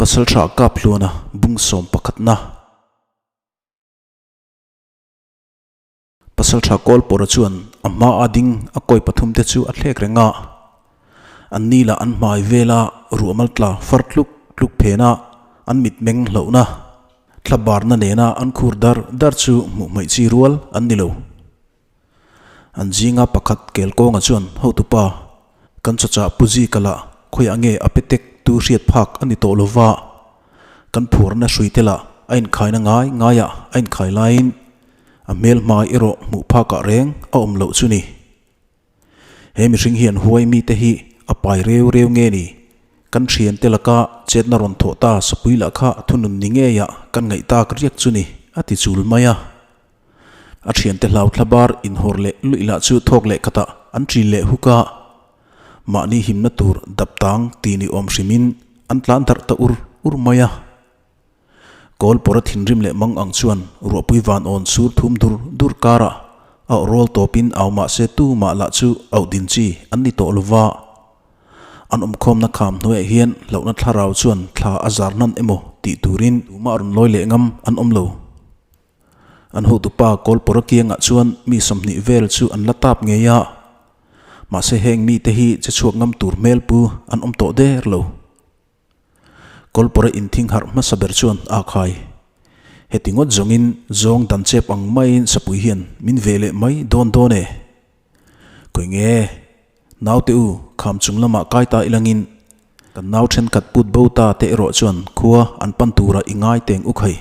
Pasalṭha Kaphluana bung sawm pakhatna. Pasalṭha Kawlpawra chuan a hma a ding a kawi pathum te chu a thlek reng a. An ni lah an hmai vela ruahmal tla far tluk tluk phena an mitmeng hlauhna thla barna nena an khur dar dar chu hmuh hmaih chi rual an ni lo. An zinga pakhat Kelkawnga chuan hotupa kan chawchah Pu Zika lah khawiah nge a pe tek tu hriat phak a ni tawh lova, kan phuarna hruite lah a inkhaina ngai ngaiah a inkhai laiin a hmel hmai erawh hmuh phakah reng a awm loh chu ni. He mihring hian huai mite hi a pai reu reu nge ni? Kan thiante laka chetna rawn thawh ta sapui lah kha thunun ni ngeiah kan ngaih tak riak chu ni, a ti chul mai a. A thiante hlau thla bar inhawr leh luih lah chu thawk leh khatah an ṭil leh huk a. Mahni himna tur dap tang ti ni awm hrimin an tlan darh ta ur ur mai a. Kawl pawra thinrim leh mang ang chuan ruahpui van awn sur thum dur dur karah a aw rawl tawpin au mah se tu mah lah chu auh din chi an ni tawh lova. An awmkhawmna kham hnuaiah hian hlauhna thlarau chuan thla a zar hnan emaw tih turin tumah rawn lawi leh ngam an awm lo. An hotupa Kawlpawra kiangah chuan mi 20 vel chu an la tap ngei a, mahse heng mite hi che chhuak ngam tur hmel pu an awm tawh der lo. Kawlpawra inthing harh hmasa ber chuan a khai. Heti ngawt zawngin zawng dan chep ang maiin sapui hian min ve leh mai dawn dawn e. Khawi nge? Naute u, kham chung lamah kai ta ilangin kan nau thenkhat put bo ta te erawh chuan khua an pan tura i ngai teng u khai.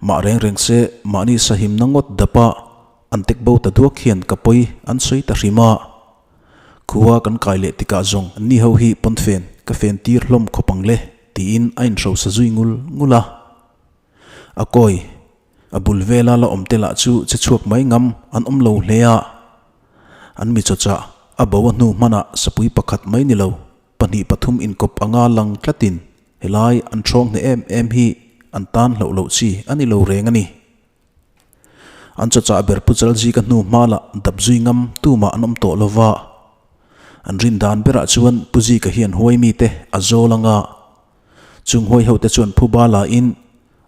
Mah reng reng se mahni sahimna ngawt dapa an tek bo ta duak hian ka pawi an sawi ta hrim a. Khua kan kai leh tikah zawng an ni ho hi pawnfen ka fen tir hlawm khawp ang le tiin a inhrosa zui ngul ngul a. A kawi, a bul vela la awm te lah chu che chhuak mai ngam an awm lo hle a. An mi chawchah a bo a hnu hmanah sapui pakhat mai ni lo pahnih pathum inkawp anga lang tlatin Helai an ṭhawng hneh em em hi an tan hlauh loh chi a ni lo reng a ni. An chawchah ber Pu Chalzika hnu hma lah dap zui ngam tumah an awm tawh lo va. An rin dan berah chuan Pu Zika hian huai mite a zawl anga chung huai hote chuan phuba lain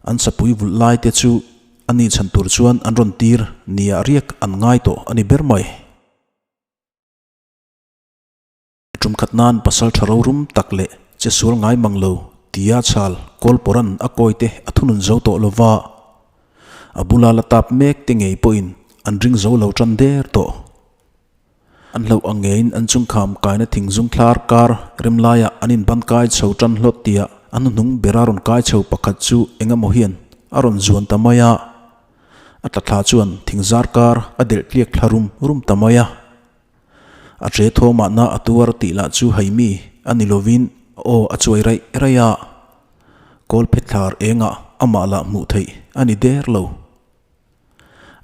an sapui vulh lai te chu a ni chhan tur chuan an rawn tir nia riak an ngai tawh a ni ber mai. Tum khat nan pasal tha rorum tak leh che sual ngai mang lo tia chhal Kawlpawran a kawi te a thunun zo tawh lova, a bula la tap mek te ngei pawhin an ring zo lo tan der tawh. An hlauh ang ngeiin an chungkham kaina thing zung thlar kar rem laiah an inban kai chho tan hlawt tia a hnuhnung bera rawn kai chho pakhat chu engemaw hian a rawn zuan ta mai a, a tla thla chuan thing zar kar a delh tliak thla rum rum ta mai a. A ṭe thawmah na a tuar tih lah chu haimi a ni lovin a aw a chuai raih raih a. Kawl phetthlar engah amah lah hmuh theih a ni der lo.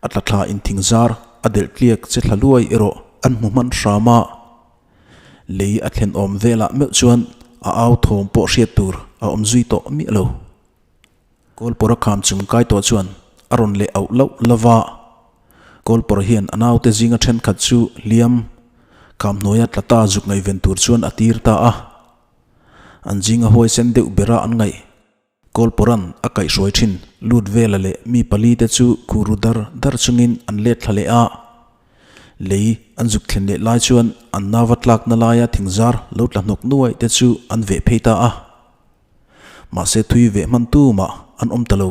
A tla thla inthing zar a delh tliak che thla luai erawh an hmu hman hram a. Lei a thlen awm velah meuh chuan a au thawm pawh hriat tur a awm zui tawh miah lo. Kawlpawra kham chung kai tawh chuan a rawn leh auh loh lo va. Kawlpawra hian a naute zinga thenkhat chu hliam kham hnuaia tla ta zuk ngaihven tur chuan a tir ta a. An zinga huaisen deuh bera an ngaih. Kawlpawra'n a kaihhruai thin lut vela leh mi pali te chu khuru dar dar chungin an let thla leh a. Lei an zuk thlen leh lai chuan an nauva tlakna laia thingzar lo tla hnawk nuai te chu an veh phei ta a. Mahse thui veh hman tu mah an awm ta lo.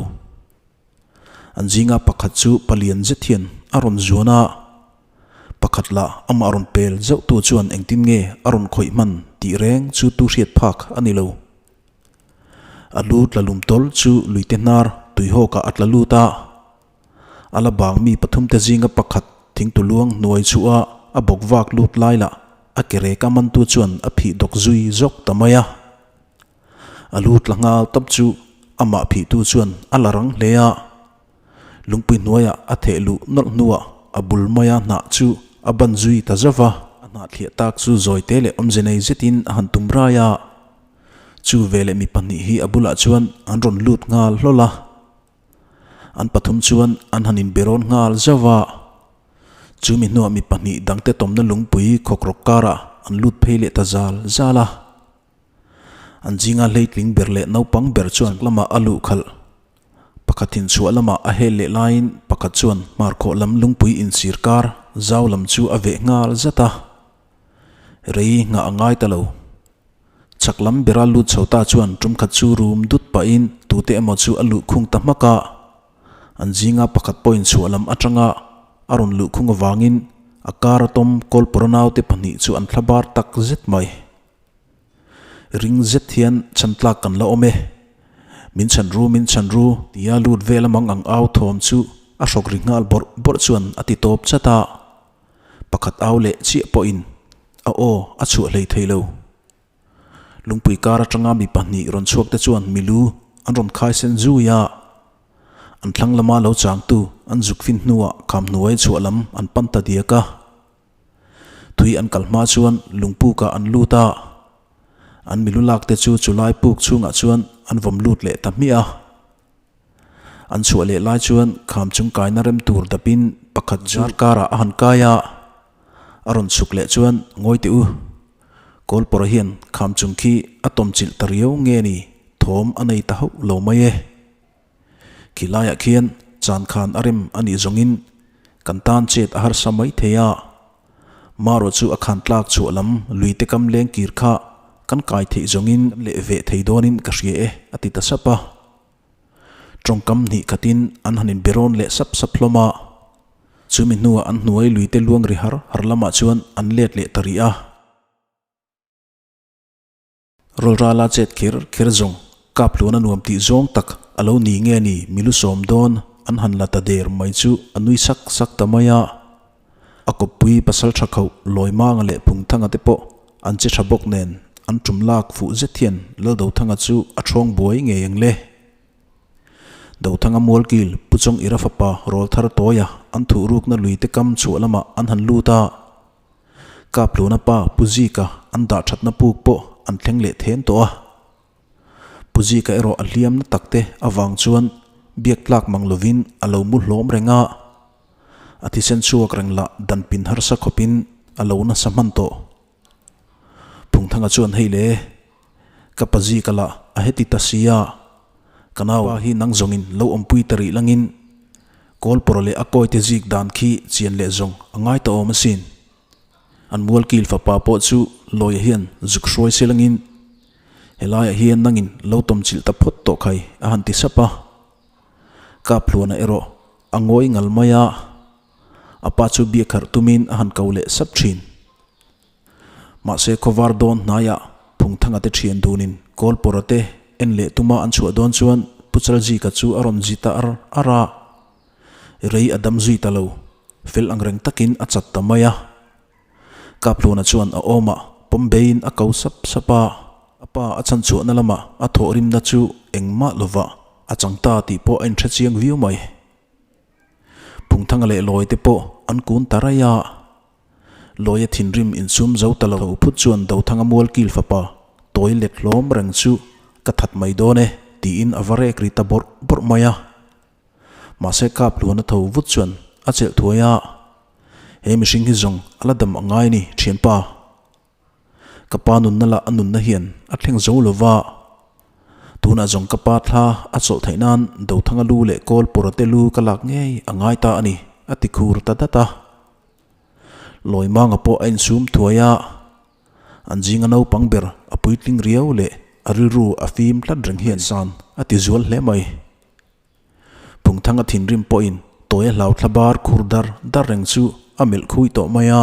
An zinga pakhat chu palian zet hian a rawn zuan a, pakhat lah amah rawn pel zauh tu chuan engtin nge a rawn khawih hman tih reng chu tu hriat phak a ni lo. A lu tla lum tawl chu luite hnar tuihawkah a tla lut a, a la bang mi pathumte zinga pakhat thingtu luang hnuai chhuah a bawk vak lut lai lah a ke rek a mantu chuan a phih dawk zui zawk ta mai a. A lu tla nghal tawp chu amah phihtu chuan a la rang hle a, lungpui hnuaiah a theh luh nawlh hnuah a bul maia hnah chu a ban zui ta zauh va. A hnah thliah tak chu zawite leh awmze nei zetin a han tum rai a, chu veleh mi pahnih hi a bulah chuan an rawn lut nghal hlawl a. An pathum chuan an han inberawn nghal zauh a, chu mi hnuah mi pahnih dangte tawmna lungpui khawkrawk karah an lut phei leh ta zal zal a. An zinga hleitling ber leh naupang ber chuan lamah a luh khalh. Pakhatin chhuah lamah a hel leh laiin pakhat chuan hmarkhawh lam lungpui insir kar zau lam chu a veh nghal zat a. Rei nghah a ngai ta lo. Chhak lam bera lut chho ta chuan tum khat chu rum dut pahin tute emaw chu a luh khung ta hmak a. An zinga pakhat pawhin chhuah lam atanga a rawn luh khung avangin a kar a tawm kawlpawra naute pahnih chu an thlabar tak zet mai. Ring zet hian chhan tlak kan la awm e. Min chhan ru, min chhan ru tia lut vel amang ang au thawm chu a hrawk ri nghal bawrh bawrh chuan a ti tawp chat a. Pakhat au leh chiah pawhin a aw a chhuah hlei thei lo. Lungpui kar atanga mi pahnih rawn chhuak te chuan milu an rawn khai sen zui a. An thlang lama lo changtu an zuk fin hnuah kham hnuai chhuah lam an pan ta diak a. Thui an kal hma chuan lungpukah an lut a, an milu lak te chu chulai puk chhungah chuan an vawm lut leh ta hmiah a. An chhuah leh lai chuan kham chung kaina rem tur dapin pakhat chu karah a han kai a, a rawn chhuk leh chuan ngawi teh u, Kawlpawra hian kham chung khi a tawm chilh ta riau nge ni thawm a nei ta hauh lo mai e. Khi laiah khian chan khan a rem a nih zawngin kan tan chet a harsa mai thei a. Marawh chu a khan tlak chhuah lam lui te kam leng kir kha kan kai theih zawngin leh veh thei dawnin ka hria e a ti ta sap a. Tawngkam hnih khatin an han inberawn leh sap sap hlawm a. Chumi hnuah an hnuai lui te luang ri har har lamah chuan an let leh ta rih a. Rawlrala chet kher kher zawng kap hluan a nuam tih zawng tak a lo ni nge ni milu sawm dawn an han la ta der mai chu a nui sak sak ta mai a. A kawppui pasal tha khauh Lawimanga leh Phungthanga te pawh an che tha bawk nen an tum lak fuh zet hian Laldothanga chu a thawng buai ngei ang le. Dothanga Mualkil Pu Chawng Ira fapa Rawlthar Tawia an thuh rukna lui te kam chhuah lamah an han lut a. Kapluna pa Pu Zika an dah thatna puk pawh an thleng leh then tawh a. Pu Zika erawh a hliamna takte avang chuan biak tlak mang lovin a lo mu hlawm reng a. A thisen chhuak reng lah dan pin harsa khawpin a lo nasa hman tawh. Phungthanga chuan hei le, ka pa Zika lah a heti ta si a, ka nau hi nang zawngin lo awmpui ta rih langin Kawlpawra leh a kawite zik dan khi chian leh zawng a ngai ta awm asin. An mualkil fapa pawh chu lawia hian zuk hruai se langin helaiah hian nangin lo tawm chilh ta phawt tawh khai a han ti sap a. Kaphluana erawh a ngawi ngal mai a, a pa chu biak harh tumin a han ko leh sap thin. Mahse khawvar dawn hnaiah Phungthanga te thian dunin Kawlpawra te en leh tuma an chhuah dawn chuan Pu Chalzika chu a rawn zi ta ar ar a, rei a dam zui ta lo, fel ang reng takin a chat ta mai a. Kaphluna chuan a awmah pawm beiin a ko sap sap a, a pa a chhan chhuahna lamah a thawhrimna chu engmah lovah a chang ta tih pawh a inhre chiang viau mai. Phungthanga leh Lawi te pawh an kun ta raih a. Lawia thinrim insum zo ta lo phut chuan Dothanga Mualkil fapa tawi let hlawm reng chu ka that mai dawn e tiin a va rek ri ta bawrh bawrh mai a. Mahse kap hluan a tho vut chuan a chelh thuai a, He mihring hi zawng a la dam a ngai ni thianpa. Ka pa nunna lah a nunna hian a thleng zo lo va, tunah zawng ka pa thla a chawlh theih nan Dothanga lu leh Kawlpawra te lu ka lak ngei a ngai ta a ni a ti khur ta dat a. Lawimanga pawh a insum thuai a, an zinga naupang ber a puitling riau leh a rilru a fim tlat reng hian san a ti zual hle mai. Phungthanga thinrim pawhin Tawia hlau thla bar khur dar dar reng chu a melh khui tawh mai a.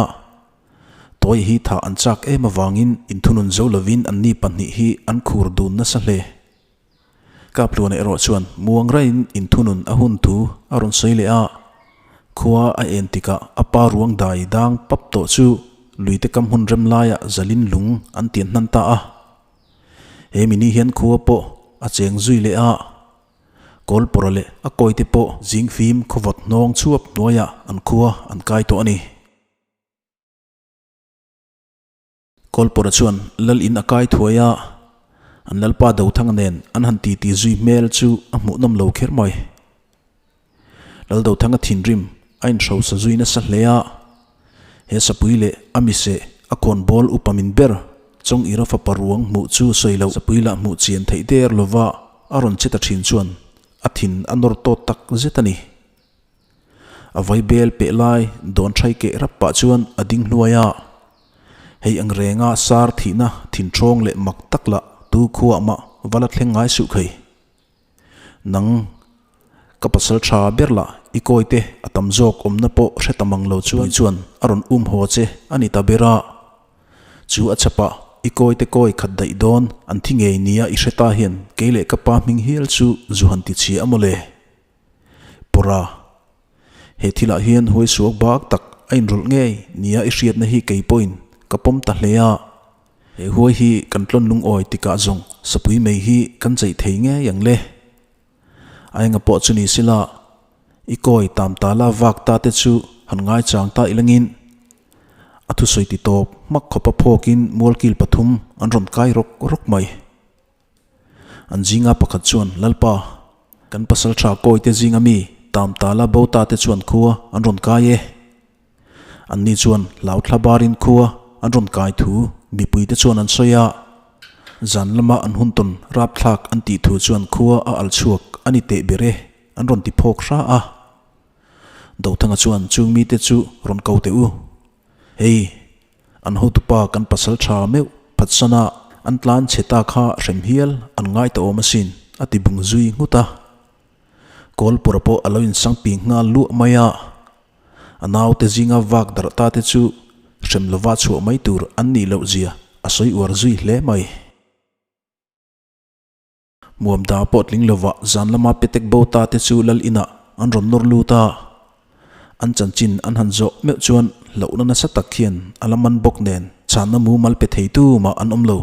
Tawia hi thah an chak em avangin inthunun zo lovin anni pahnih hi an khur dun nasa hle. Kapluana erawh chuan muang raiin inthunun a hun thu a rawn sawi leh a, khua a en tikah a pa ruang dai dang pap tawh chu luite kam hun rem laiah zalin lung an tian hnan ta a. He mini hian khua pawh a cheng zui leh a, Kawlpawra leh a kawite pawh zingfim khawvawt hnawng chhuap hnuaiah an khua an kai tawh a ni. Kawlpawra chuan lal in a kai thuai a, an lalpa Dothanga nen an han titi zui hmel chu a hmuhnawm lo kher mai. Lal Dothanga thinrim a inhrosa zui nasa hle a, he sapui leh a mise a khawnbawl upa min ber. Chawng Ira fapa ruang hmuh chu sawi loh sapui lah hmuh chian theih der lova a rawn che ta thin chuan a thin a nawr tawt tak zet a ni. A vai bel peh lai dawn thai keh rap pah chuan a ding hnuai a, Hei ang renga sar thihna thin ṭhawng leh mak tak lah tu khuah mah va la thleng ngai suh khei. Nang ka pasal tha ber lah i kawi te a tam zawk awmna pawh hre ta mang lo chuan chuan a rawn um haw che a ni ta ber a. Chu a chhapah i kawi te kawi khat daih dawn an thi ngei nia i hre ta hian kei leh ka pa hming hial chu zu han ti chhia a mawle. Pawra, he thilah hian huai suak bak tak a inrawlh ngei nia i hriatna hi kei pawhin ka pawm ta hle a. He huai hi kan tlawn lungawi tikah zawng sapui mei hi kan cheih thei ngei ang le. A enga pawh chu ni sila, i kawi tam ta la vak ta te chu han ngaichang ta ilangin a thusawi ti tawp hmak khawpa phawkin mualkil pathum an rawn kai rawk rawk mai. An zinga pakhat chuan, Lalpa, kan pasal tha kawite zinga mi tam tala bo ta te chuan khua an rawn kai e. Anni chuan hlau thla barin khua an rawn kai thu mipuite chuan an sawi a. Zan lama an hun tawn rapthlak an tih thu chuan khua a al chhuak a ni teh ber e, an rawn ti phawk hra a. Dothanga chuan chung mite chu rawn ko teh u. Hei, an hotupa kan pasal tha meuh phatsana an tlan chhe ta kha hrem hial an ngai ta awm asin, a ti bung zui nghut a. Kawlpura pawh a lo insang ping nghal luah mai a. A naute zinga vak darh ta te chu hrem lova chhuah mai tur an nih loh zia a sawi uar zui hle mai. Muamda pawh tling lovah zan lama petek bo ta te chu lal inah an rawn nawr lut a. An chanchin an han zawh meuh chuan hlauhna nasa tak hian a la man bawk nen chhanna mumal pe thei tu mah an awm lo.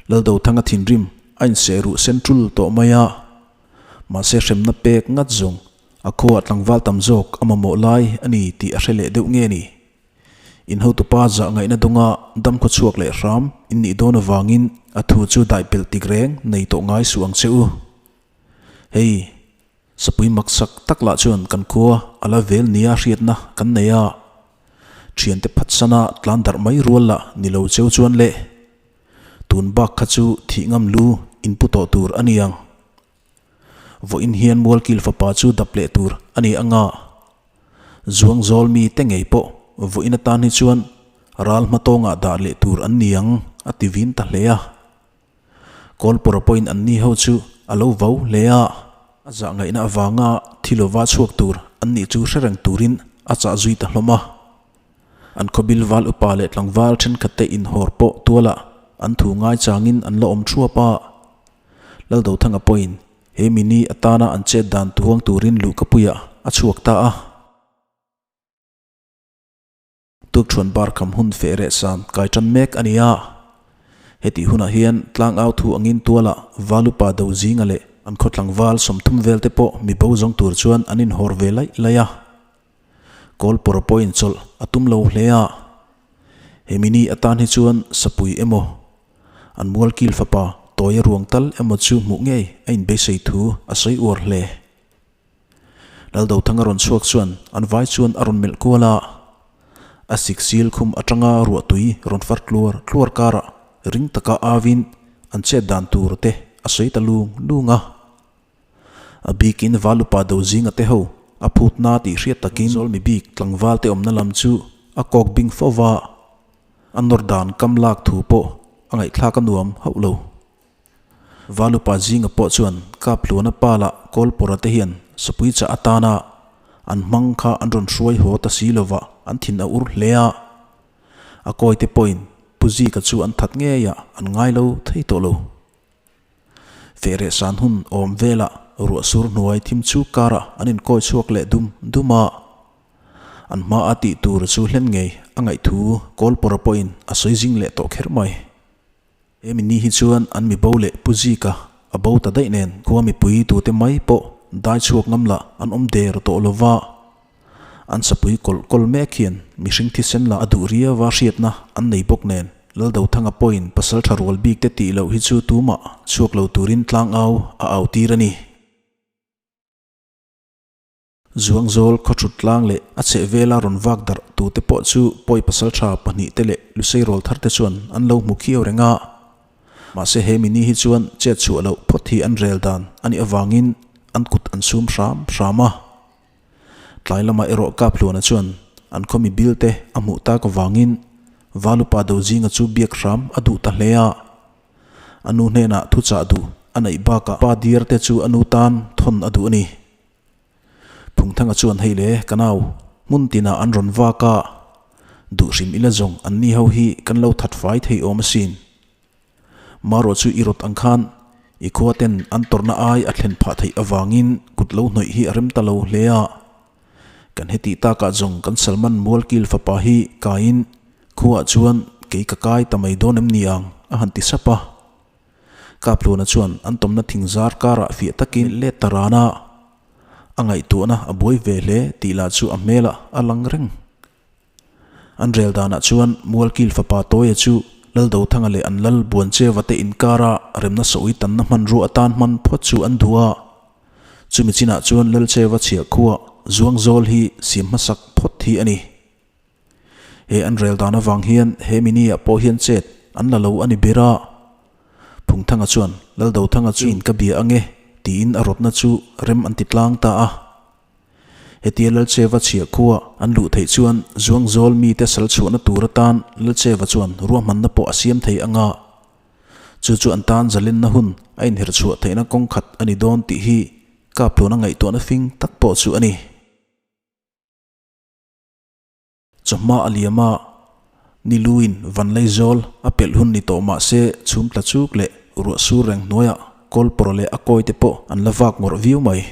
Laldothanga thinrim a inseh ruh sen tul tawh mai a, mahse hremna pek ngat zawng a khuaah tlangval tam zawk a mamawh lai a ni tih a hre leh deuh nge ni? In hotupa zah ngaihna dawnga dam khaw chhuak leh hram in nih dawn avangin a thu chu daih pelh tik reng nei tawh ngai suh ang che u. Hei, Sapui maksak tak lah chuan kan khua a la vel nia hriatna kan nei a, thiante phatsana tlan darh mai rual lah ni lo cheu chuan le, tun bak kha chu thih ngam lu in pu tawh tur a ni ang. Vawiin hian Mualkil fapa chu dap leh tur a ni anga, Zuang zawl mi te ngei pawh vawiin atan hi chuan ral hmatawngah dah leh tur an ni ang a ti vin ta hle a. Kawlpawra pawhin anni ho chu a lo vau hle a, a zah ngaihna avanga thi lova chhuak tur an nih chu hre reng turin a chah zui ta hlawm a. An khawbil val upa leh tlangval thenkhatte inhawr pawh tualah an thu ngaichangin an la awm thuap a. Laldothanga pawhin he mini atana an chet dan tuang turin luhkapuiah a chhuak ta a. Tukṭhuan bar kham hun feh reh san kai ṭan mek a ni a. Hetih hunah hian tlangau thu angin tualah Valupa do zinga leh an khaw tlangval 30 vel te pawh mi bo zawng tur chuan an inhawr ve laih laih a. Kawlpawra pawhin chawlh a tum lo hle a. Hemi ni atan hi chuan sapui emaw, an mualkil fapa tawia ruang tal emaw chu hmuh ngei a inbeisei thu a sawi uar hle. Laldothanga rawn chhuak chuan an vai chuan a rawn melh kual a, a siksil khum atanga ruahtui rawn far tluar tluar karah ring taka avin an chet dan tur te a sawi ta lung lung a. A bikin Valupa do zinga te ho a phutna tih hriat takin Zawlmi bik tlangval te awmna lam chu a kawk bing fo va, a nawr dan kam lak thu pawh a ngaihthlak a nuam hauh lo. Valupa zinga pawh chuan Kaphluana pa lah Kawlpawra te hian sapui chah atana an hmang kha an rawn hruai haw ta si lova an thin a ur hle a. A kawite pawhin Pu Zika chu an that ngei a an ngai lo thei tawh lo. Fehreh san hun awm velah ruah sur hnuai thim chuk karah an inkawi chhuak leh dum dum a. An hma a tih tur chu hlen ngei a ngaih thu Kawlpawra pawhin a sawi zing leh tawh kher mai. Hemi ni hi chuan an mi bo leh Pu Zika a bo ta daih nen khua mipui tute mai pawh dai chhuak ngam lah an awm der tawh lo va. An sapui kawlh kawl mek hian mihring thisen lah a duh riau a hriatna an nei bawk nen Laldothanga pawhin pasal tha rual bik te tih loh hi chu tumah chhuak lo turin tlangau a au tir a ni. Zuangzawl khawthut tlang leh a chhehvela rawn vak darh tute pawh chu pawi pasaltha pahnihte leh Lusei rawl tharte chuan an lo hmu khiau reng a. Mahse he mini hi chuan chet chhuah loh phawt hi an rel dan a nih avangin an kut an sum hram hram a. Tlai lamah erawh Kaphluana chuan an khawmi bil te a hmuh tak avangin Valupa Dozinga chu biak hram a duh ta hle a. A nu hnenah thuchah duh a neih bakah pa diar te chu a nu tan thawn a duh a ni. Phungthanga chuan hei le ka nau, hmun tinah an rawn vak a, duh hrim ila zawng an ni ho hi kan lo that fai thei awm asin. Marawh chu i rawt ang khan i khua ten an tawrhna ai a thlen phah theih avangin kut lo hnawih hi a rem ta lo hle a. Kan heti takah zawng kan Salman Mualkil fapa hi kaiin khuaah chuan kei ka kai ta mai dawn em ni ang a han ti sap a. Kapluna chuan an tawmna thing zar karah fiah takin let ta ran a, a ngaihtuahna a buai ve hle tih lah chu a hmelah a lang reng. An rel danah chuan Mualkil fapa Tawia chu Laldothanga leh an lal Buancheva te inkara remna sawi tanna hmanrua atan hman phawt chu an duh a. Chumi chinah chuan Lalcheva chhiah khua Zuangzawl hi siam hmasak phawt hi a ni. He an rel dan avang hian he mini ah pawh hian chet an la lo a ni ber a. Phungthanga chuan Laldothanga chu in ka bia ange tiin a rawtna chu rem an ti tlang ta a. Hetia Lalcheva chhiah khua an luh theih chuan Zuangzawl mite sal chhuahna tur atan Lalcheva chuan ruahmanna pawh a siam thei anga. Chu chu an tan zalenna hun a inherh chhuah theihna kawng khat a ni dawn tih hi Kaptluana ngaihtuahna fing tak pawh chu a ni. Chawhma a liam a, ni luin Vanleizawl a pelh hun ni tawh mah se chhum tla chuk leh ruah sur reng hnuaiah Kawlpawr leh a kawi te pawh an la vak ngawrh viau mai.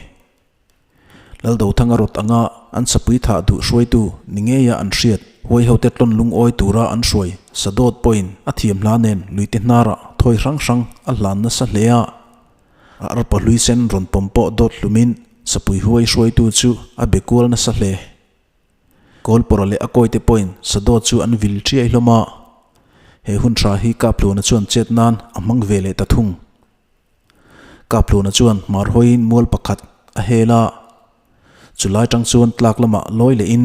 Laldothanga rawt anga an sapui thah duh hruaitu ni ngeia an hriat huaihote tlawn lungawi tura an hruai Sadawt pawhin a thiam hla nen luite hnarah thawi hrang hrang a hlan nasa hle a. A arpa hlui sen rawn pawm pawh dawt hlumin sapui huai hruaitu chu a be kual nasa hle. Kawlpawra leh a kawite pawhin Sadawt chu an vil ṭiai hlawm a, he hun ṭha hi Kapluna chuan chet nan a hmang ve leh ta thung. Kapluna chuan hmar hawiin mual pakhat a hel a, chulai ṭang chuan tlak lamah lawi lehin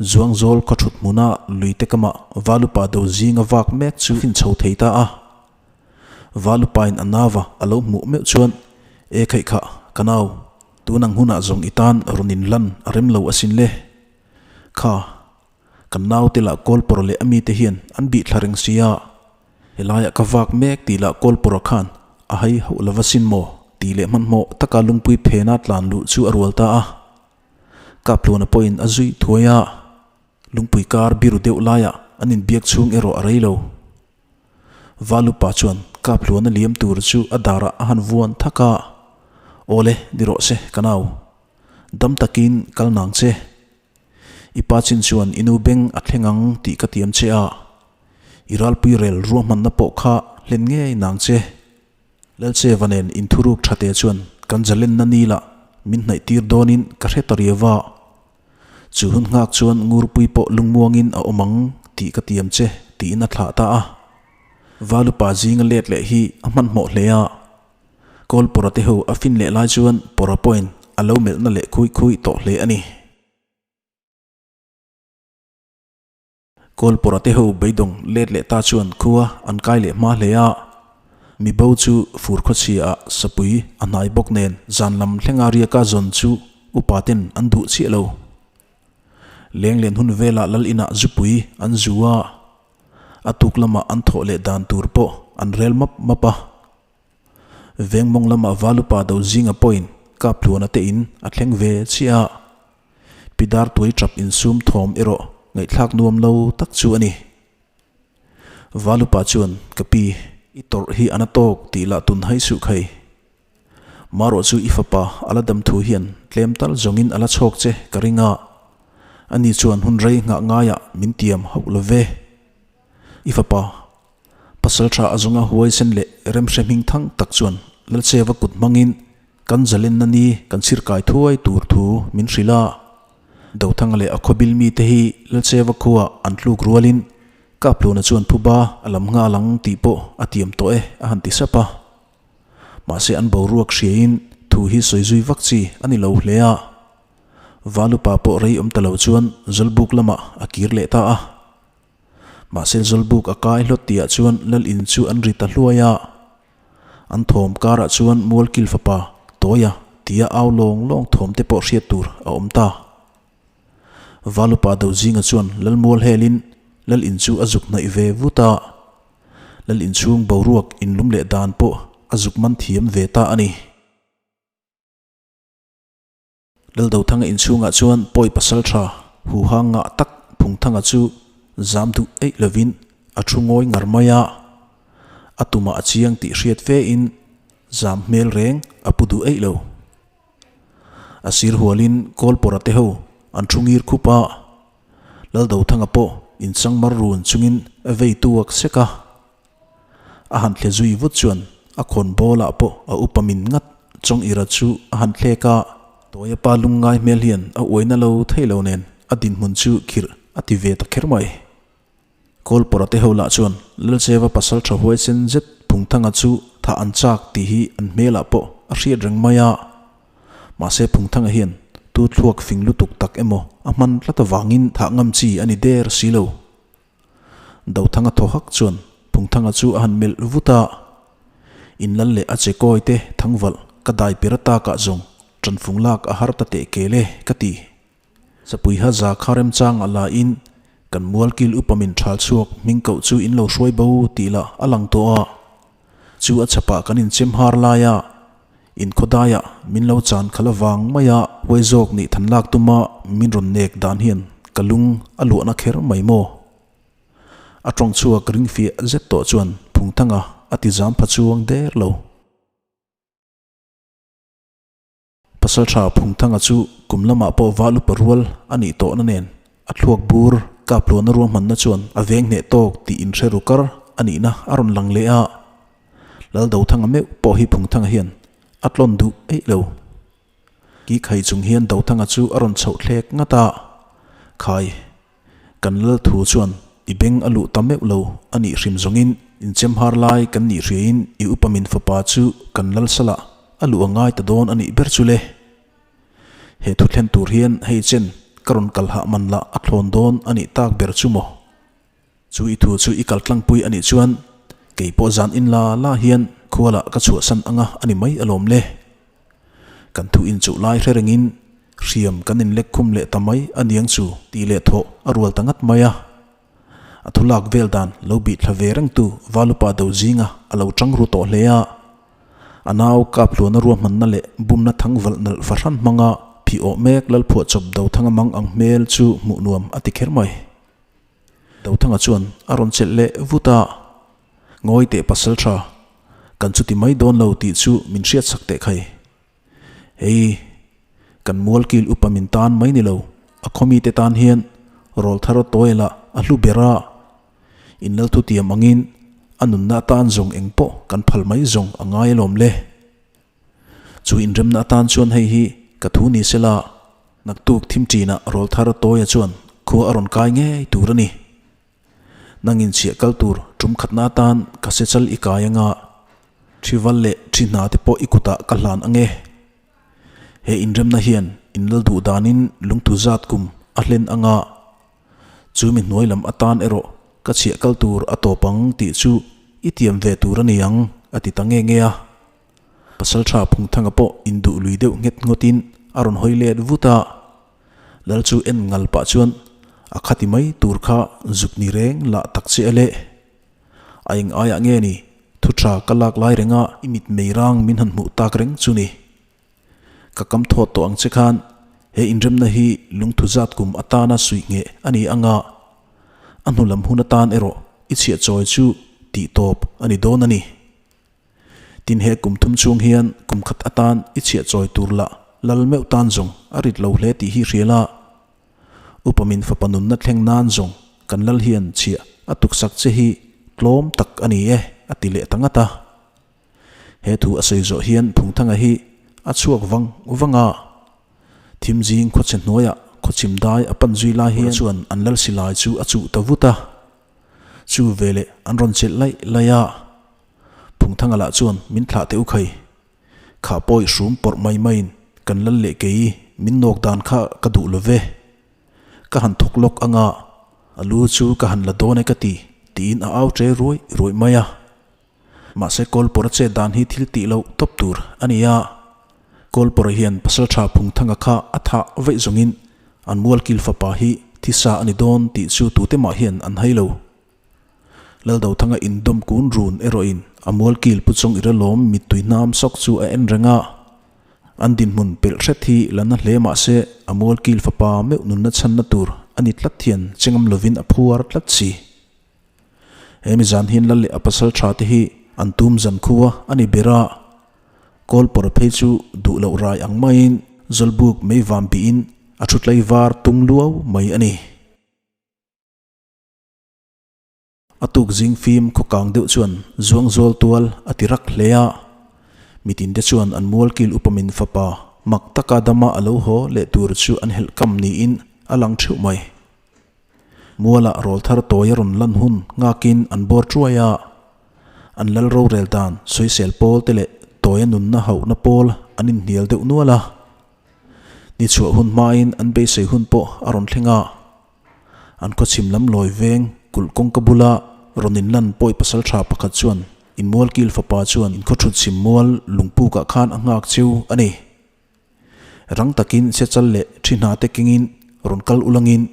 Zuangzawl khaw ṭhut hmuna luite kamah Valupa do zinga vak mek chu fin chho thei ta a. Valupain a nava a lo hmuh meuh chuan, E khaih khah, ka nau, tun ang hunah zawng i tan rawn in lan a rem lo asin le. Kha, kan naute lah Kawlpawra leh a mite hian an bih thla reng sia, helaiah ka vak mek tih lah Kawlpawra khan a hai hauh lo va sin maw? tih leh hmanhmawh taka lungpui phena tlan luh chu a rual ta a. Kaptluana pawhin a zui thuai a, lungpui kar biru deuh laiah an inbiak chhung erawh a rei lo. Valupa chuan Kaphluana liam tur chu a darah a han vuan thak a, Awle, ni rawh se, ka nau. Dam takin kal nang che. I pa chin chuan i nu beng a thleng ang tih ka tiam che a, i ralpui rel ruahmanna pawh kha hlen ngei nang che. Lalcheva nen inthuruk tha te chuan kan zalenna ni lah min hnaih tir dawnin ka hre ta riau a. Chu hun nghak chuan Ngurpui pawh lungmuangin a awm ang tih ka tiam che tiin a thlah ta a. Valupa zinga let leh hi a hmanhmawh hle a. Kawlpawra te ho a fin leh lai chuan Pawra pawhin a lo melhna leh khui khui tawh hle a ni. Kawlpawra te ho beidawng let leh ta chuan khua an kai leh hma hle a. Mibo chu fur khawchhia ah sapui a hnai bawk nen zan lam thlenga riaka zawn chu upa ten an duh chiah lo. Lenglen hun velah lal inah zupui an zu a, a tuk lamah an thawh leh dan tur pawh an rel map map a. Vengmawng lama Valupa do zinga pawhin Kaphluana te in a thleng ve chiah a. Pi Dartuai tap insum thawm erawh ngaihthlak nuam lo tak chu a ni. Valupa chuan, Ka pi, i tawrh hi a na tawk tih lah tun hai suh khai. Marawh chu i fapa a la dam thu hian tlem tal zawngin a la chhawk che ka ring a, ani chuan hun rei nghah ngaiah min tiam hauh lo ve. I fapa, pasal tha a zawnga huaisen leh remhre hming thang tak chuan Lalcheva kut hmangin Kan zalenna ni kan chhirkai thuai tur thu min hrilh a, Dothanga leh a khawbil mite hi Lalcheva khuaa an tluk rualin Kapluna chuan phuba a lam nghal ang tih pawh a tiam tawh e a han ti sap a. Mahse an boruak hriain thu hi sawi zui vak chi a ni lo hle a. Valupa pawh rei awm ta lo chuan Zawlbuk lamah a kir leh ta a. Mahse Zawlbuk a kai hlawt tihah chuan Lal in chu an ri ta hluai a. An thawm karah chuan Mualkil fapa Tawia tia au lawng lawng thawm te pawh hriat tur a awm ta. Valupa Dozinga chuan Lalmual helin Lal in chu a zuk hnaih ve vut a. Lal inchhung boruak inlum leh dan pawh a zuk man thiam ve ta a ni. Laldothanga inchhungah chuan pawi pasal tha huha ngah tak Phungthanga chu zam duh eih lovin a thu ngawi ngar mai a. A tumah a chiang tih hriat fe in zam hmel reng a pu duh eih lo. A sir hualin Kawlpawra te ho an thu ngir khup a. Laldothanga pawh inchangmar run chungin a vei tuak sek a. A han thle zui vut chuan a khawn bawlah pawh a upa min ngat Chawng Ira chu a han thlek a. Tawia pa lungngai hmel hian a uaina lo thei lo nen a dinhmun chu khirh a ti ve ta kher mai. Kawlpawra te ho lah chuan Lalcheva pasal tha huaisen zet Phungthanga chu thah an chak tih hi an hmelah pawh a hriat reng mai a. Mahse Phungthanga hian tu thluak fing lutuk tak emaw a hman tlat avangin thah ngam chi a ni der si lo. Dothanga thaw hak chuan Phungthanga chu a han melh vut a, Inlal leh a che kawi te thangvalh ka dai per atakah zawng tanfung lak a har ta teh kel e ka ti. Sapuiha za kha remchang a la in kan mualkil upa min thal chhuak hming koh chu in lo hruai bo tih lah a lang tawh a. Chu a chhapah kan inchem har lai a, inkhawdaiah min lo chan khalh avang mai a huai zawk nih than lak tuma min rawn nek dan hian ka lung a luahna kher mai maw? A tawng chhuak ring fiah zet tawh chuan Phungthanga a ti zam pha chuang der lo. Pasalṭha Phungthanga chu kum lamah pawh val upa rual a nih tawhna nen a thluak bur Kapluana ruahmanna chuan a veng hneh tawk tih inhre ru kar a nihna a rawn lang leh a. Laldothanga meuh pawh hi Phungthanga hian a tlawn duh eih lo. Ki khai chung hian Dothanga chu a rawn chhoh thlek ngat a, Khai, Kan lal thu chuan i beng a luh ta meuh lo a nih hrim zawngin inchem har lai kan nih hriain i upa min fapa chu kan lal salah a luh a ngai ta dawn a nih ber chu le. He thu thlen tur hian hei chen ka rawn kal hah man lah a thlawn dawn a nih tak ber chu maw? Chu i thu chu i kal tlangpui a nih chuan kei pawh zan in la la hian khualah ka chhuahsan anga a ni mai alawm le. Kan thu inchuh lai hre rengin hriam kan inlek khum leh ta mai a niang chu tih leh thawh a rual ta ngat mai a. A thu lak vel dan lo bih thla ve rengtu Valupa do zinga a lo tang ru tawh hle a. A nau Kaphluana ruahmanna leh bumna thang valh nalh fahran hmanga phih awh mek Lalphuahchawp Dothanga mang ang hmel chu hmuh nuam a ti kher mai. Dothanga chuan a rawn chelh leh vut a, Ngawi teh pasal tha, kan chuti mai dawn lo tih chu min hriat sak teh khai. Hei, kan mualkil upa min tan mai ni lo, a khawmite tan hian rawl thar tawi lah a hlu ber a, inlal thutiam angin a nunna atan zawng eng pawh kan phal mai zawng a ngai alawm le. Chu inremna atan chuan hei hi ka thu ni sela, naktuk thim ṭinah rawl thar tawia chuan khua a rawn kai ngei tur a ni. Nang inchhiah kal tur ṭum khatna atan ka se chal i kai anga, ṭhi val leh ṭhi hna te pawh i kutah ka hlan ang e. He inremna hian inlal duh danin lungthu zat kum a hlen anga, chu mi hnuai lam atan erawh ka chhiah kal tur a tawp ang tih chu i tiam ve tur a ni ang, a ti ta nge nge a. Pasalṭha Phungthanga pawh induh lui deuh nghet ngawtin a rawn hawi let vut a. Lal chu en ngal pah chuan a khati mai tur kha zuk ni reng lah tak che a le. A eng aiah nge ni thu tha ka lak lai renga i mit mei rang min han hmuh tak reng chu ni. Ka kam thawt tawh ang che khan he inremna hi lungthu zat kum atana suih ngheh a ni anga a hnu lam hun atan erawh i chhiah chawi chu tih tawp a ni dawn a ni. Tin he kum thum chhung hian kum khat atan i chhiah chawi tur lah lal meuh tan zawng a rit lo hle tih hi hria la. Upa min fapa nunna thleng nan zawng kan lal hian chhiah a tuksak che hi tlawm tak a ni e a ti leh ta ngat a. He thu a sawi zawh hian Phungthanga hi a chhuak vang vang a. Thim zing khawchhe hnuaiah khawchhim dai a pan zui lai hian chuan an lal silai chu a chuh ta vut a. Chu veleh an rawn chelh laih laih a. Phungthanga lah chuan min thlah teh u khai. Khah pawi hrum pawrh mai maiin kan lal leh kei min nawk dan kha ka duh lo ve. Ka han thawk lawk anga a lu chu ka han la dawn e ka ti, tiin a au ṭe ruai ruai mai a. Mahse Kawlpawra chet dan hi thil tih loh tawp tur a ni a. Kawlpawra hian Pasalṭha Phungthanga kha a thah vaih zawngin an mualkil fapa hi thisa a ni dawn tih chu tute mah hian an hai lo. Laldothanga indawm kun run erawhin a mualkil pu chawng ira lawm mittui hnam sawk chu a en reng a. An dinhmun pelh hret hi la na hle mah se a mualkil fapa meuh nunna chhanna tur a ni tlat hian chengam lovin a phuar tlat si. He mi zan hian lal leh a pasal tha te hi an tum zan khua a ni ber a, Kawlpawra phei chu duh loh rai ang maiin Zawlbuk mei vam bihin a thu tlaivar tung luau mai a ni. A tuk zing fim khaw kang deuh chuan zuang zawl tual a ti rak hle a, mitin te chuan an mualkil upamin fapa mak taka dama a lo haw leh tur chu an helh kam niin a lang theuh mai. Mualah rawl thar tawi a rawn lan hun nghakin an bawr chuai a, an lal rorel dan sawisel pawl te leh tawia nunna hauhna pawl an inhnial deuh nual a. Ni chhuah hun hmain an beisei hun pawh a rawn thleng a, an khawchhim lam lawi veng kulh kawngka bula rawn inlan pawi pasal tha pakhat chuan inmualkil fapa chuan inkhawthut chhim mual lungpukah khan a nghak cheu a ni. Rang takin sechal leh thi hna te kengin rawn kal ulangin,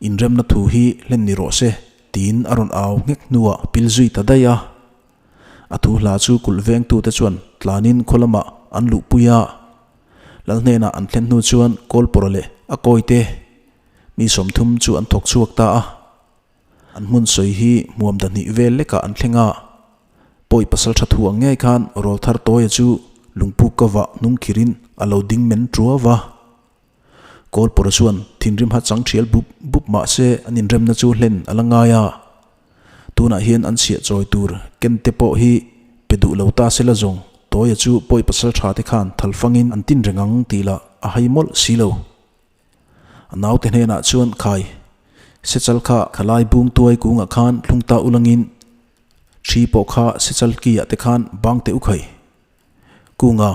Inremna thu hi hlen ni rawh se, tiin a rawn au nghek hnuah pil zui ta daih a. A thu hla chu kulh vengtute chuan tlanin khaw lamah an luhpui a. Lal hnenah an thlen hnu chuan Kawlpawra leh a kawite mi 30 chu an thawk chhuak ta a. An hmun sawi hi hmuam dahnih vel lekah an thleng a. Pawi pasal tha thu ang ngei khan rawlthar tawia chu lungpuk ka vah hnung khirin a lo ding men ṭuau va. Kawlpawra chuan thinrim ha chang ṭhial bup bup mah se an inremna chu hlen a la ngai a. Tunah hian an chhiah chawi tur ken te pawh hi pe duh lo ta se la zawng tawia chu pawi pasal tha te khan thal fangin an tin reng ang tih lah a hai mawlh si lo. A naute hnenah chuan khai sechal kha khalai bung tuai kungah khan thlung ta ulangin Thi pawh kha sechal ki ah te khan bang teh u khai. Kunga,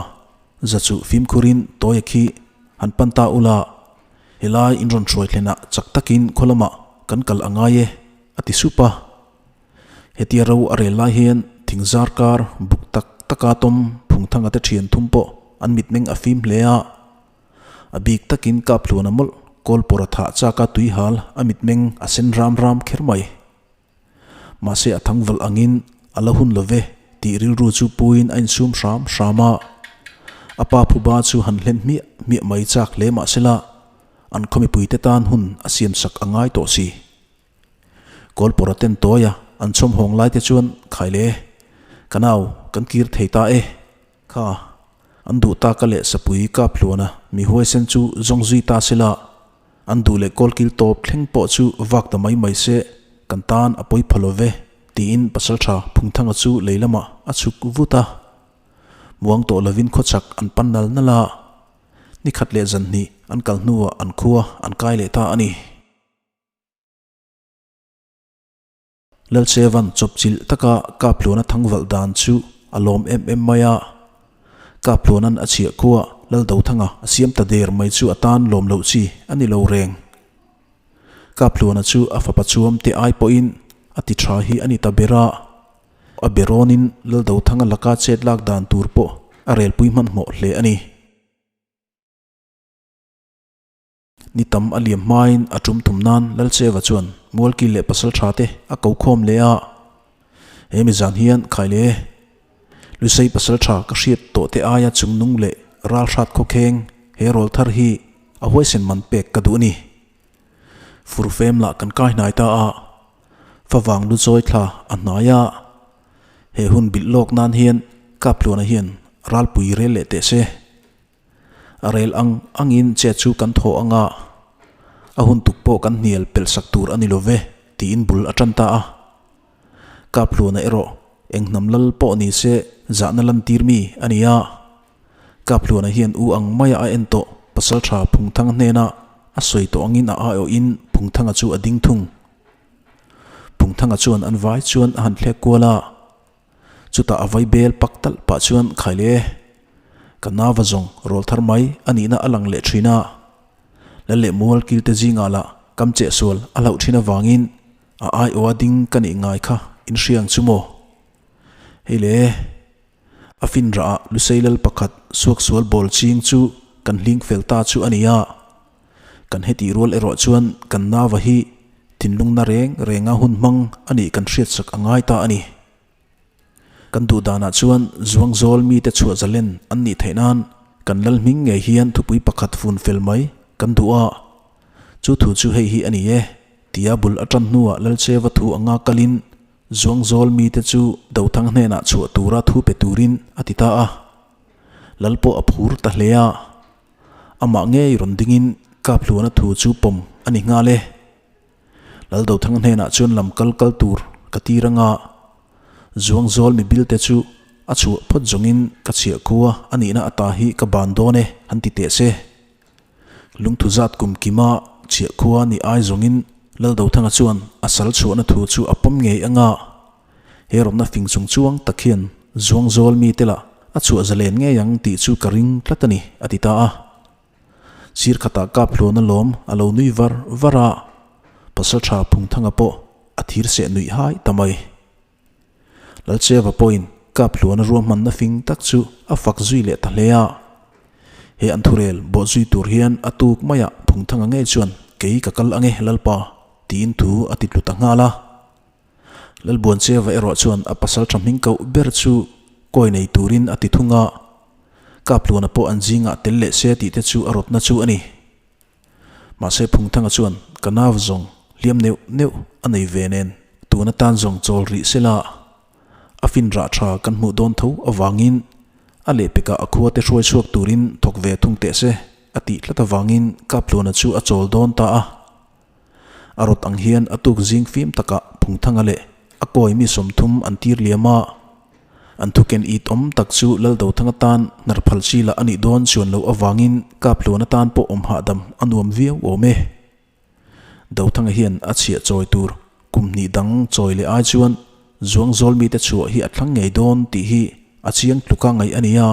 za chu fimkhurin tawia khi han pan ta ula, helai in rawn hruai thlenah chak takin khaw lamah kan kal a ngai e, a ti sup a. Hetia ro a rel lai hian thing zar kar buk tak taka tawm Phungthanga te thian thum pawh an mitmeng a fim hle a. A bik takin Kaphluana mawlh Kawlpawra thah chaka tuihal a mitmeng a sen ram ram kher mai. Mahse a thangvalh angin a la hun lo ve tih rilru chu puiin a insum hram hram a. A pa phuba chu han hlen hmiah hmiah mai chak hle mahsela an khaw mipuite tan hun a siamsak a ngai tawh si. Kawlpawra ten tawia an chhawm hawng laite chuan Khaile, ka nau kan kir thei ta e. Kha, an duh taka leh sapui kap hluana mi huaisen chu zawng zui ta se la, an duh leh kawlkil tawp thleng pawh chu vak ta mai mai se, kan tan a pawi pha lo ve, tiin Pasalṭha Phungthanga chu lei lamah a chhuk vut a. Muang tawh lovin khawchhak an pan nal nal a, ni khat leh zan hnih an kal hnuah an khua an kai leh ta a ni. Lalchevan chawpchilh taka Kaphluana thangvalh dan chu a lawm em em mai a. Kaphluana'n a chhiah khua Laldothanga a siam ta der mai chu a tan lawm loh chi a ni lo reng. Kaphluana chu a fapa chuam te ai pawhin a ti tha hi a ni ta ber a. A berawnin Laldothanga laka chet lak dan tur pawh a relpui hmanhmawh hle a ni. Ni tam a liam hmain a tum thum nan Lalcheva chuan Mualkil leh pasal tha te a ko khawm leh a. He mi zan hian Khaile, Lusei pasal tha ka hriat tawh te aia chungnung leh ral hrat khawkheng he rawl thar hi a huaisen man pek ka duh a ni. Furfem lah kan kai hnai ta a, favang lu chawi thla a hnai a. He hun bilh lawk nan hian Kaphluana hian ralpui rel leh teh se. A rel ang angin che chu kan thaw ang a, a hun tuk pawh kan hnial pelh sak tur a ni lo ve, tiin bul a tan ta a. Kaphluana erawh eng hnam lal pawh ni se zahna lantir mi a ni a. Kaphluana hian u ang maia a en tawh Pasaltha Phungthanga hnena a sawi tawh angin a aiawhin Phungthanga chu a ding thung. Phungthanga chuan an vai chuan a han thlek kual a. Chutah a vai bel pak talh pah chuan Khaile! Ka nauva zawng rawl thar mai a nihna a lang leh thin a. Lal leh mual kilte zingah lah kam chehsual a hlauh thin avangin a aiawha ding ka nih ngai kha in hria ang chu maw? Hei le, a fin rah ah Lusei lal pakhat suaksual bawl ching chu kan hling fel ta chu a ni a. Kan hetih rual erawh chuan kan nauva hi thinlungna reng renga hun hmang a nih kan hriatsak a ngai ta a ni. Kan duh danah chuan Zuangzawl mite chhuah zalen an nih theih nan kan lal hming ngei hian thupui pakhat fun fel mai kan duh a. Chu thu chu hei hi a ni e, tia bul a tan hnuah Lalcheva thu anga kalin Zuangzawl mite chu Dothang hnenah chhuah tura thu pe turin a ti ta a. Lal pawh a phur ta hle a. Amah ngei rawn dingin Kaphluana thu chu pawm a ni nghal e. Laldothanga hnenah chuan lam kal kal tur ka tir anga Zuangzawl mi bilte chu a chhuah phawt zawngin ka chhiah khua a nihna ata hi ka ban dawn e han ti teh se. Lungthu zat kum kima chhiah khua ni ai zawngin Laldothanga chuan a sal chhuahna thu chu a pawm ngei anga he rawmna fing chung chuang tak hian Zuangzawl mite lah a chhuah zalen ngei ang tih chu ka ring tlat a ni a ti ta a. Sir khatah kap hluan alawm a lo nui var var a, Pasaltha Phungthanga pawh a thir seh nuih hai ta mai. Lalcheva pawhin kap hluana ruahmanna fing tak chu a fak zui leh ta hle a. He an thurel bawh zui tur hian a tuk maiah Phungthanga ngei chuan kei ka kal ange Lalpa tiin thu a ti tlu ta nghal a. Lalbuancheva erawh chuan a pasaltha hming koh ber chu kawi nei turin a ti thung a. Kaphluana pawh an zingah tel leh se tih te chu a rawtna chu a ni. Mahse Phungthanga chuan ka nau zawng hliam neuh neuh a nei ve nen tun atan zawng chawl rih se la, a fin rah tha kan hmuh dawn tho avangin a lehpekah a khua te hruai chhuak turin thawk ve thung teh se a tih tlat avangin Kaphluana chu a chawl dawn ta a. A rawt ang hian a tuk zing fim takah Phungthanga leh a kawi mi 30 an tir liam a. An thuken it awm tak chu Laldothanga tan hnar phal chi lah a nih dawn chuan loh avangin Kaphluan atan pawh awm hahdam a nuam viau awm e. Dothanga hian a chhiah chawi tur kum hnih dang chawi leh ai chuan Zuangzawl mite chhuah hi a thlang ngei dawn tih hi a chiang tluka ngaih a ni a.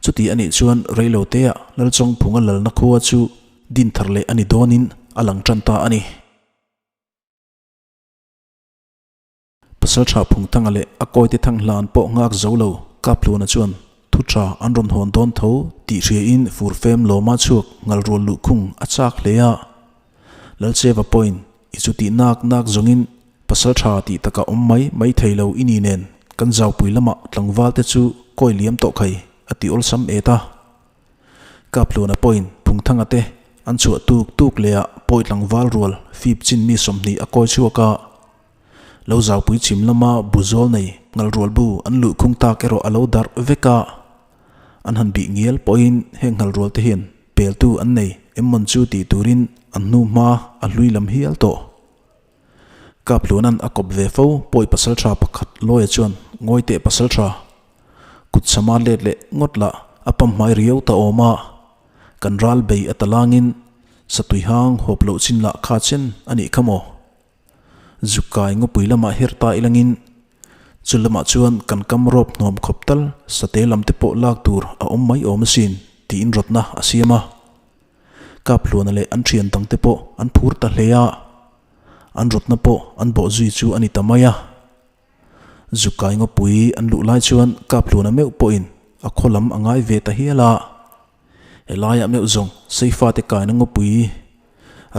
Chuti a nih chuan reiloteah Lalchawngphunga lalna khua chu din thar leh a ni dawnin a lang tan ta a ni. Pasaltha Phungthanga leh a kawite thang hlan pawh nghak zo lo Kaphluna chuan thu tha an rawn hawn dawn tho tih hriain furfem lawma chhuak ngal rual luhkhung a chak hle a. Lalcheva pawhin i chutih nak nak zawngin pasaltha tih takah awm mai mai thei lo i ni nen kan zaupui lamah tlangval te chu kawi liam tawh khai a ti awlsam et a. Kaphluna pawhin Phungthanga te an chhuah tuk tuk leh ah pawi tlangval rual fip chin mi 20 a kawi chhuak a. Lo zaupui chhim lama bu zawl nei ngal rual bu an luh khung tak erawh a lo darh vek a. An han bih ngial pawhin heng ngal rual te hian peltu an nei em mawn chu tih turin an hnu hma a hlui lam hial tawh. Kaphluanan a kawp ve fo pawi pasaltha pakhat lawia chuan ngawi teh pasaltha kut sama let leh ngawt lah a pam hmai riau ta awm a, kan ral bei a talangin satui hang hawp loh chin lah kha chen a nih kha maw? Zuk kai ngawpui lamah her ta ilangin chu lamah chuan kan kam rawp hnuam khawp tal sate lam te pawh lak tur a awm mai awm asin tiin rawtna a siam a. Kaphluana leh an thian dang te pawh an phur ta hle a, an rawtna pawh an bawh zui chu a ni ta mai a. Zuk kai ngawpui an luh lai chuan Kaphluana meuh pawhin a khaw lam a ngai ve ta hial a. Helaiah meuh zawng Seifate kaina ngawpui,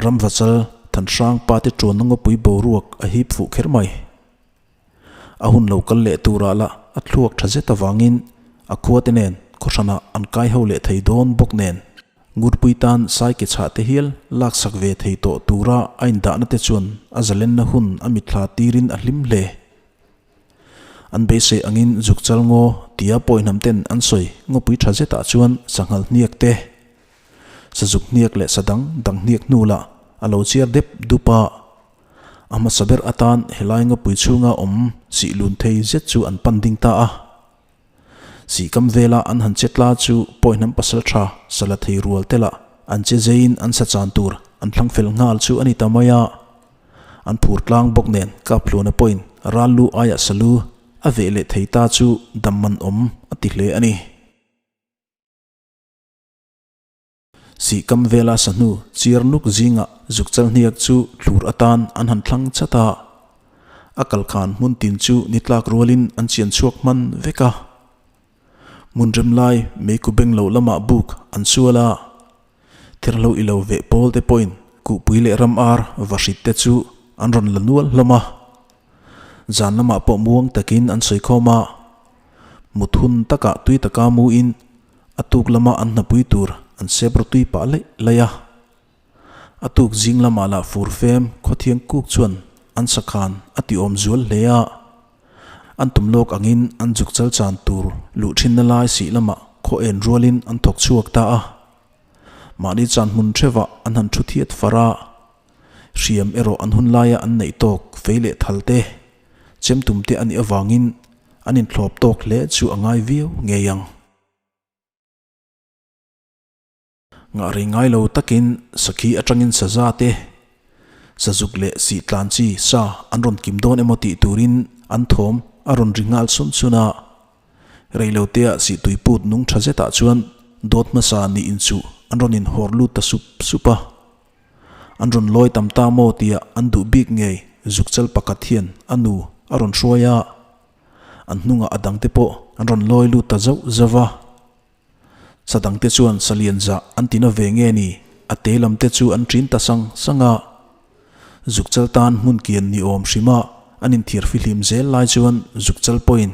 Ramvachal Thanhrang pate tuanna ngawpui boruak a hip fuh kher mai. A hun lo kal leh turah lah a thluak tha zet avangin a khuate nen khawhranah an kai ho leh thei dawn bawk nen Ngurpui tan sai ke chhah te hial laksak ve thei tawh tura a indahna te chuan a zalenna hun a mitthla tirin a hlim hle. An beisei angin zukchal ngaw tia pawihnam ten an sawi ngawpui tha zetah chuan sanghal hniak te, sazuk hniak leh sadang dang hniak hnu lah a lo chiar dep dup a. A hmasa ber atan helai ngawpui chhunga awm sih lun thei zet chu an pan ding ta a. Sihkam vela an han che tla chu pawihnam pasal tha sala thei rual te lah an che zeiin an sa chan tur an thlang fel nghal chu a ni ta mai a. An phur tlang bawk nen Kaphluana pawhin ral lu aiah salu a veh leh thei ta chu dam man awm a ti hle a ni. Sihkam vela sahnu chiar nuk zingah zukchal hniak chu thlur atan an han thlang chat a. A kal khan hmun tin chu ni tlak rualin an chian chhuak hman vek a. Hmun rem lai meiku beng lo lamah buk an sual a. Therhlo i lo veh pawl te pawhin kuhpui leh ram ar va hrit te chu an rawn la nual hlawm a. Zan lamah pawh muang takin an sawi khawm a. Mut hun takah tui taka muin a tuk lama an hnapui tur an sep rawtui pah laih laih a. A tuk zing lamah lah fur fem khawthiang kuk chuan an sakhan a ti awm zual hle a. An tum lawk angin an zuk chal chan tur luh thinna lai sih lamah khaw en rualin an thawk chhuak ta a. Mahni chan hmun thevah an han thu thiat far a. Hriam erawh an hun laia an neih tawk fei leh thal te, chem tum te a nih avangin an inthlawp tawk hle chu a ngai viau ngei ang. Ngah rei ngai lo takin sakhi atangin saza te, sazuk leh sih tlan chi sa an rawn kim dawn emaw tih turin an thawm a rawn ri nghal sun sun a. Reilotea sih tui put nung tha zetah chuan dawt hmasa nih inchuh an rawn inhawr lut ta sup sup a. An rawn lawi tam ta maw tia an duh bik ngei zukchal pakhat hian a nu a rawn hruai a. An hnungah a dangte pawh an rawn lawi lut ta zauh zauh a. Sa dangte chuan salian zah an tina ve nge ni, a te lam te chu an ṭin ta sang sang a. Zukchal tan hmun kian ni awm hrim a, an inthiar fihlim zel lai chuan zukchal pawhin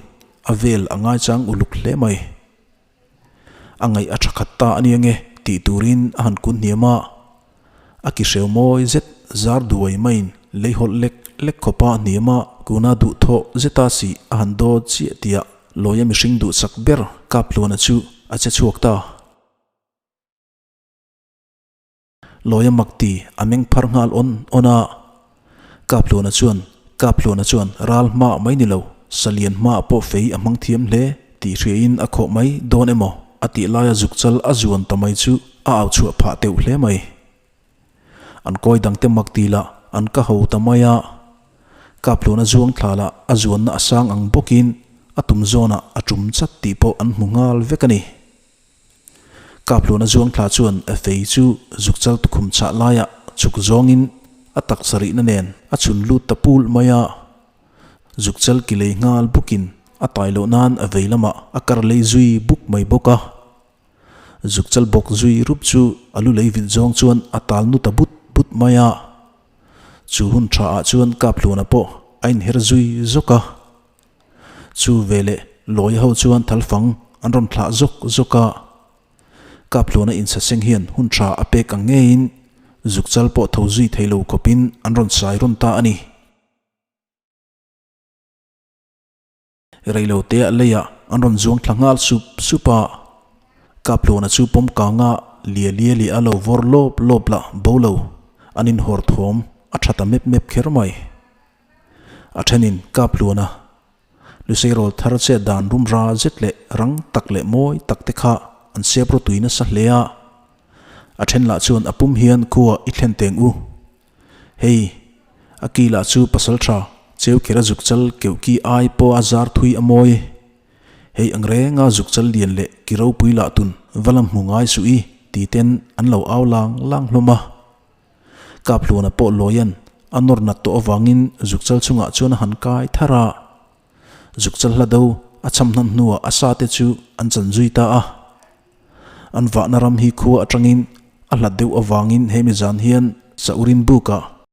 a vel a ngaichang uluk hle mai. A ngaih a tha khat ta a nia nge tih turin a han kun hniam a. A ki hreu mawi zet zar duai maiin lei hawlh lek lek khawpa hniam a kuna duhthawh zeta sih a han dawt chiah tiah lawia mihring duhsak ber Kaphluana chu a che chhuak ta. Lawia makti a meng phar nghal awn awn a, Kaphluana chuan Kaphluana chuan ral hma mai ni lo, salian hma pawh fei a hmang thiam hle tih hriain a khawh mai dawn emaw a tih laia zukchal a zuan ta mai chu a au chhuah phah teuh hle mai. An kawi dangte mak ti lah an ka ho ta mai a, Kaphluana zuang thla lah a zuanna a sang ang bawkin a tum zawnah a tum chat tih pawh an hmu nghal vek a ni. Kaphluana zuang thla chuan a fei chu zukchal tukhum chah laiah chhuk zawngin a taksa rihna nen a chhun lut ta pul mai a. Zukchal ki lei nghal bukin a tai loh nan a vei lamah a kar lei zui buk mai bawk a. Zukchal bawk zui rup chu a lu lei vit zawng chuan a tal nu ta but but mai a. Chu hun tha ah chuan Kaphluana pawh a inher zui zawk a. Chu veleh lawi ho chuan thalfang an rawn thlah zawk zawk a, Kaphluana insaseng hian hun tha a pek ang ngeiin zukchal pawh tho zui thei lo khawpin an rawn sai rawn ta a ni. Reilotea leiah an rawn zuang thla nghal sup sup a, Kaphluana chu pawm kanga lia lia leh a lo vawr lawp lawp lah bo lo, an inhawr thawm a tha ta mep mep kher mai. A thenin Kaphluana Luseirawl thar chet dan rum ra zet leh rang tak leh mawi tak te kha an sep rawtui nasa hle a. A then lah chuan a pum hian khua i thlen teng u. Hei, a ki lah chu pasal tha cheu kher a zuk chal keuh ki ai pawh a zar thui a mawi. Hei ang renga zuk chal lian leh ki ropui lah tun va lam hmu ngai suh i ti ten an lo au lang lang hlawm a. Kaphluana pawh lawian a nawr nat tawh avangin zukchal chungah chuan a han kai thar a. Zukchal hla do a cham hnan hnuah a sate chu an chan zui ta a. An vahna ram hi khua atangin a hlat deuh avangin hemi zan hian Saurin bukah.